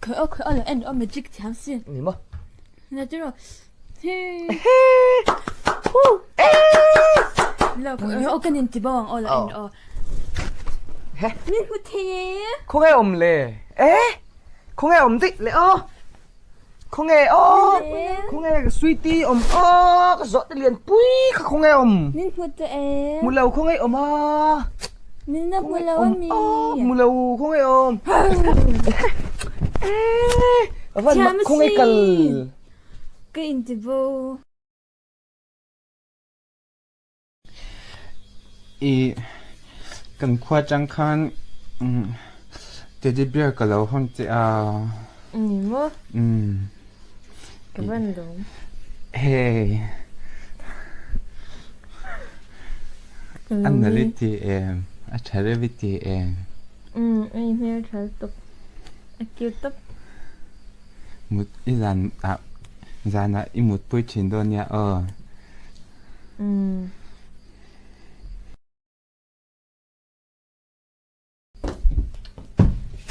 Khawih aw khawih aw lo en aw magic thiam si. Ni maw? Na ti rawh. Hi. Lo khawih aw kan in ti bo ang aw lo en aw. He. Min hmu thei e. Khawnge awm le? Eh? Khawnge awm daih le aw? Khawnge aw? Khawnge ka sweetie awm aw? Ka zawh te lian pui kha khawnge awm? Min hmu tawh e. Hmu lo khawnge awm a? Min la hmu lo a mi. Hmu lo khawnge awm? Eh, avan mak khawnge kal? Ka inti bo. I kan khua atang khan teddy bear ka lo hawn che a. Ni maw? Ka van lawm. Hei. A nalh i ti em? A tha reuh i ti em? Umm a inhmel tha lutuk. A cute tawp. Mut i zan ah zanah i mutpui thin dawn nia aw. Umm.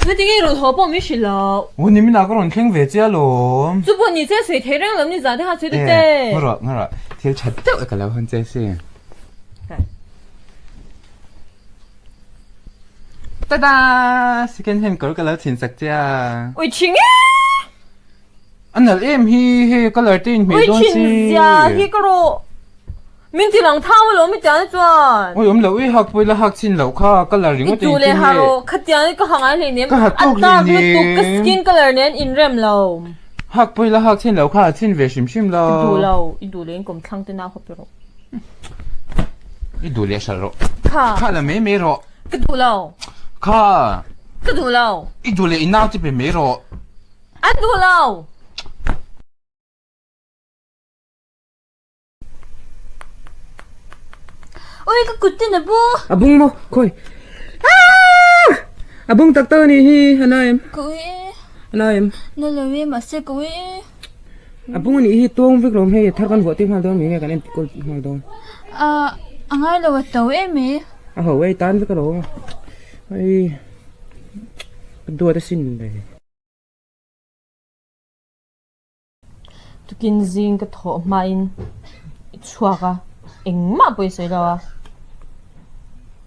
Heti nge rawn haw pawh min hrilh loh. Aw ni minah ka rawn thleng ve che alawm. Chu pawh ni che sawi thei reng lo ni zan te khan sawi ta che. Ngaw rawh ngaw rawh thil tha deuh ka lo hawn che si. Tada! Second hand kawr ka lo chhin sak che a. Ui chhin e! A nalh em hi hei colour te inhmeh dawn si. Ui chhin zia hi ka rawh. Min ti lang thau alawm i tiang chuan. Ui awm loh i hak pawh ila hak chhin loh kha colour ringawt a I tu leh ha rawh khatiang hi ka ha ngai hleinem. Ka ha tawk hleinem. A dark lutuk ka skin colour nen inrem lo. Hak pawh ila hak chhin loh kha a chhin ve hrim hrim lo. I duh lo i duh leh in kawm thlang te nau kha pe rawh. I duh leh hralh rawh. Kha. Kha la mai mai rawh. Ka duh lo. Kha. Ka duh lo. I duh leh i nau te pe mai rawh. An duh lo. Ui ka kut tin a bu. A bung maw? Khawi. Aaa! A bung tak tak a nih hi, a na em? Ka ui e. A na em? Na lo e, mahse ka ui e. A bung a nih hi tawng vek lawm hei a thar kan vuah tir nghal dawn mi nge kan en kawl nghal dawn. A a ngai lo a to em e. A ho e tan vek alawm a. Hei ka duat asin le. Tukin zing ka thawh hmain i chhuak a, engmah pawh i sawi lo a.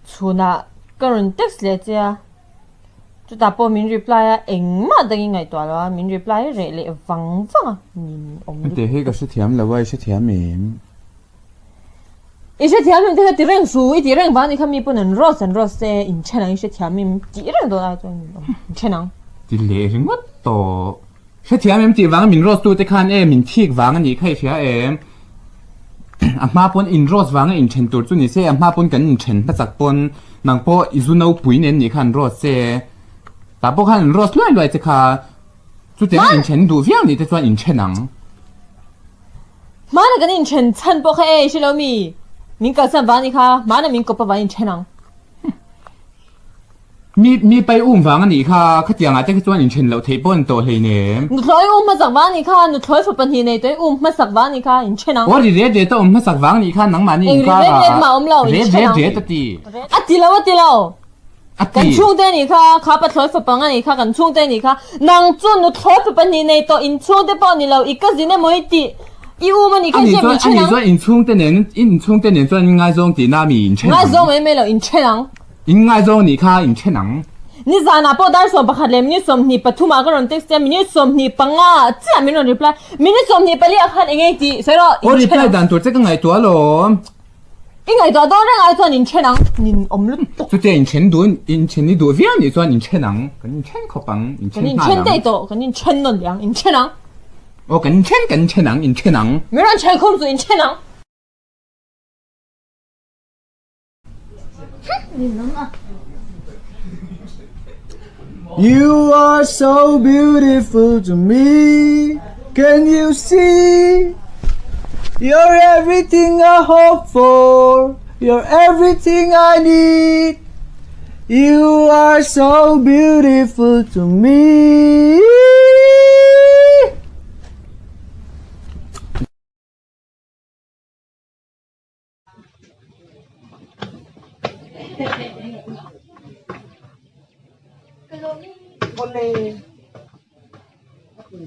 Chhunah ka rawn text leh che a, chutah pawh min reply a, engmah dangin ngaihtuah lo a, min reply reh leh vang vang a, nin awm lutuk. Heti hi ka hrethiam lo a, i hrethiam em? I hrethiam em te kha ti reng su, i tih reng vang ni kha mi pawn an roast an roast e, inthen ang i hrethiam em tih reng dawn ai chuan inthen ang. Ti leh ringawt tawh. Hrethiam em tih vanga min roast tu te khan e min thik vang a nih kha i hria em? A hma pawn in roast vanga inthen tur chu ni se, a hma pawn kan inthen hmasak pawn nang pawh i zu nopui nen nih kha an roast che. Tah pawh khan an roast luai luai che kha. Chutiang inthen duh viau nih te chuan inthen ang. Hmana kan inthen chhan pawh kha e i hre lo mi? Min kalsan vang a nih kha, hmana min kawp avangin inthen ang. Mi mi pai um vang a nih kha, khatiangah te kha chuan inthen loh theih pawh an tawh hleinem. Nuthlawi um hmasak vang a nih kha, nuthlawi fa pahnih nei tawhin um hmasak vang a nih kha, inthen ang. Aw ri ret ret a um hmasak vang a nih kha, nangmahni Eng ri ret inkarah ret mah a awm lo, ret inthen ret ang. ret a ti. A ti lo a ti lo. A ti. Kan chhungte a nih kha, kha pathlawi fapa ang a nih kha, kan chhungte a nih kha. Nang chu nuthlawi fapa hnih nei tawh inchhungte pawh ni lo, i cousin emaw i tih, i um a nih kha Ani hriat chuan, min then ani ang. chuan inchhungte nen, inchhungte nen chuan inngaizawng tihna mi inthen ang. Ngaizawng mai mai lo, inthen ang. Inngaizawng nih kha inthen ang. Nizanah pawh dar 11 leh minute 23 ah ka rawn text a, minute 25 ah chiah min rawn reply. Minute 24 ah khan eng nge i tih? Sawi rawh, Aw inthen reply ang. dan tur che ka ngaihtuah alawm. I ngaihtuah dawn reng ai chuan inthen ang, nin awm lutuk. Chutia inthen duh, inthen i duh viau nih chuan inthen ang, kan inthen khawp ang, inthen Kan nghal inthen ang. daih tawh, kan inthen nawn leh ang, inthen ang. Aw kan inthen, kan inthen ang, inthen ang. Min rawn then khum chu inthen ang. You are so beautiful to me Can you see You're everything I hope for You're everything I need You are so beautiful to me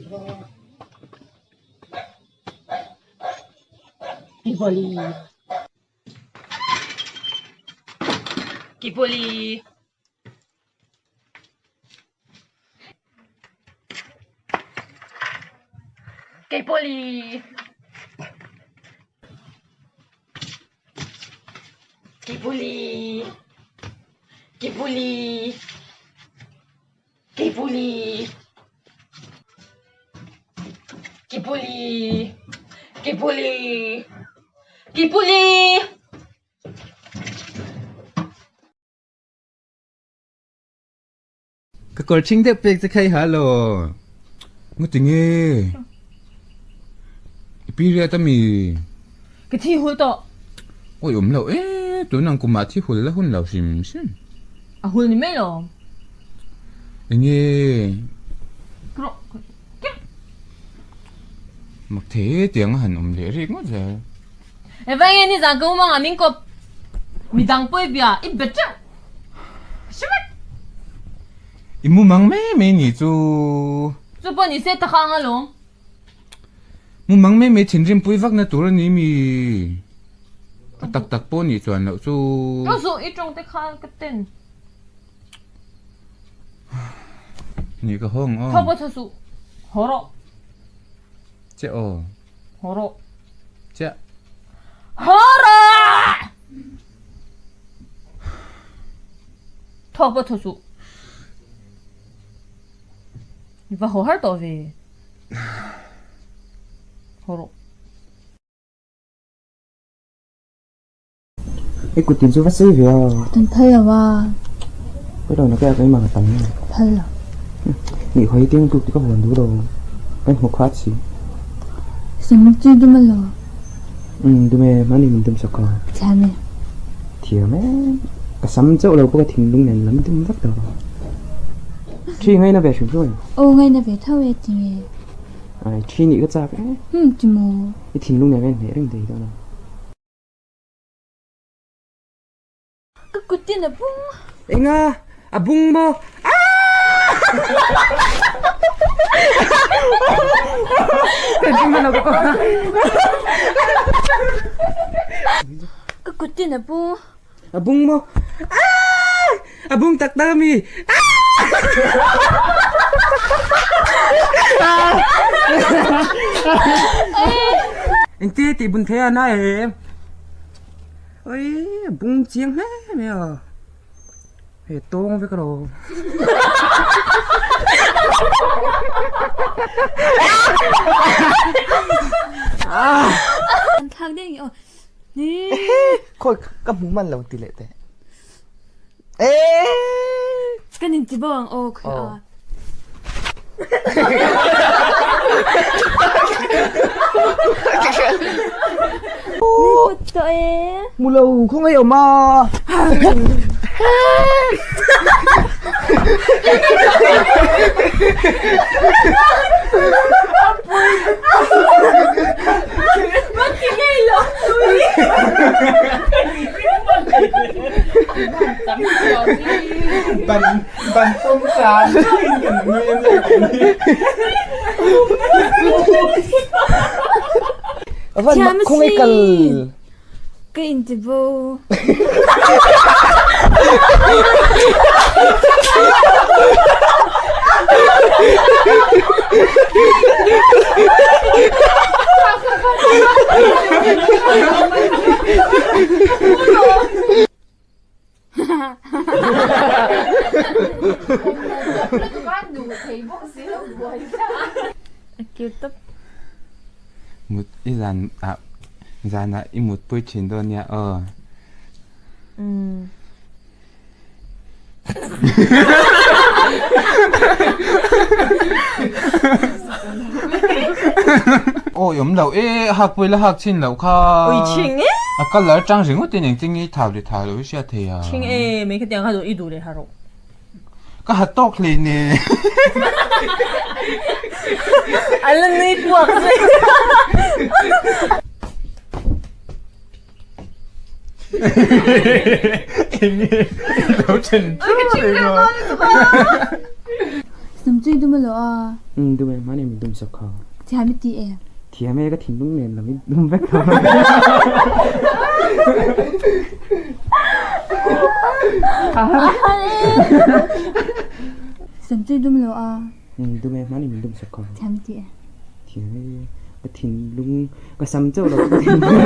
Kipuli. Kipuli. Kipuli. Kipuli. Kipuli. Kipuli. Kipuli. Kipuli. Ka kawr ṭhing deuh pek che kha i ha lo. Ngati nge? I period a mi? Ka thi hul tawh. Awi awm lo e, tun ang kumah thi hul la hun lo hrim hrim. A hul ni mai lo. Enge? Mak thei tiang a han awm leh rik ngawt zel. Eva nge ni zan ka umang a min kawp midang pawh i bia i bet teuh. Ka hre vek. I mumang mai mai ni chu. Chu pawh ni se ta kha ang alawm. Mumang mai mai thinrim pui vakna tur a ni mi. A tak tak pawh nih chuan loh chu. Ka zuh i tawng te kha ka ten. Ni ka hawng aw. Tho pawh tho suh. Haw rawh. Che aw. Haw rawh. Che. Haw rawh! Tho pawh tho suh. I va haw har tawh ve. Haw rawh. I kut in chu va sei ve a. Kan phal lo a. Ka lo na ka keimah ka tam. Phal lo. Ni khoi tiang tuk ti ka huan du lo. Kan hmu khat si. Sam chu dum a lo. Um dum e mani min dum sak ka. Thiam e. Thiam e. Ka sam chauh lo pawh ka thinlung nen lam dum vek tawh. Thi ngai na ve hrim hrim. Aw ngai na ve tho e ti nge. Ai thi nih ka chak e. Um ti maw. I thinlung nen ka inhmeh reng thei dawn a. Ka kut in a bung. Enga? A bung maw? Ka kut in a bung. A bung maw? A bung tak tak ami? Engti tih bun thei a na em? Oi a bung chiang hle mai a hei tawng vek alo. Thlak deuh nge aw. Khawi ka hmu hman lo ti leh teh. Kan in ti bo ang aw kha a. Ni put tawh e. Mu lo khawngaih awm a. Ban ban pawm tan kan nui a nia kan ni. Avan mak khawngaih kal. Ka inti bo. A cute tawp. Mut i zan ah zanah i mutpui thin dawn nia aw. Umm. Awi awm lo e hak pawh ila hak chhin loh kha. Ui chhing e. A colour tang ringawt in engtin nge i thau leh thau loh i hriat thei a. Chhing e mai khatiang kha i duh leh ha rawh. Ka ha tawk hle ne. A la nui puak zui. Eng nge i lo then chu ringawt. Sam chu dum a lo a. Um dum e, hmani min dum sak kha. Thiam i ti e. Thiam e, ka thinlung nen lam i dum vek tho. Sam chu i dum lo a. Um dum e, hmani min dum sak kha. Thiam i ti e. Thiam e, ka thinlung ka sam chauh lo ka thinlung.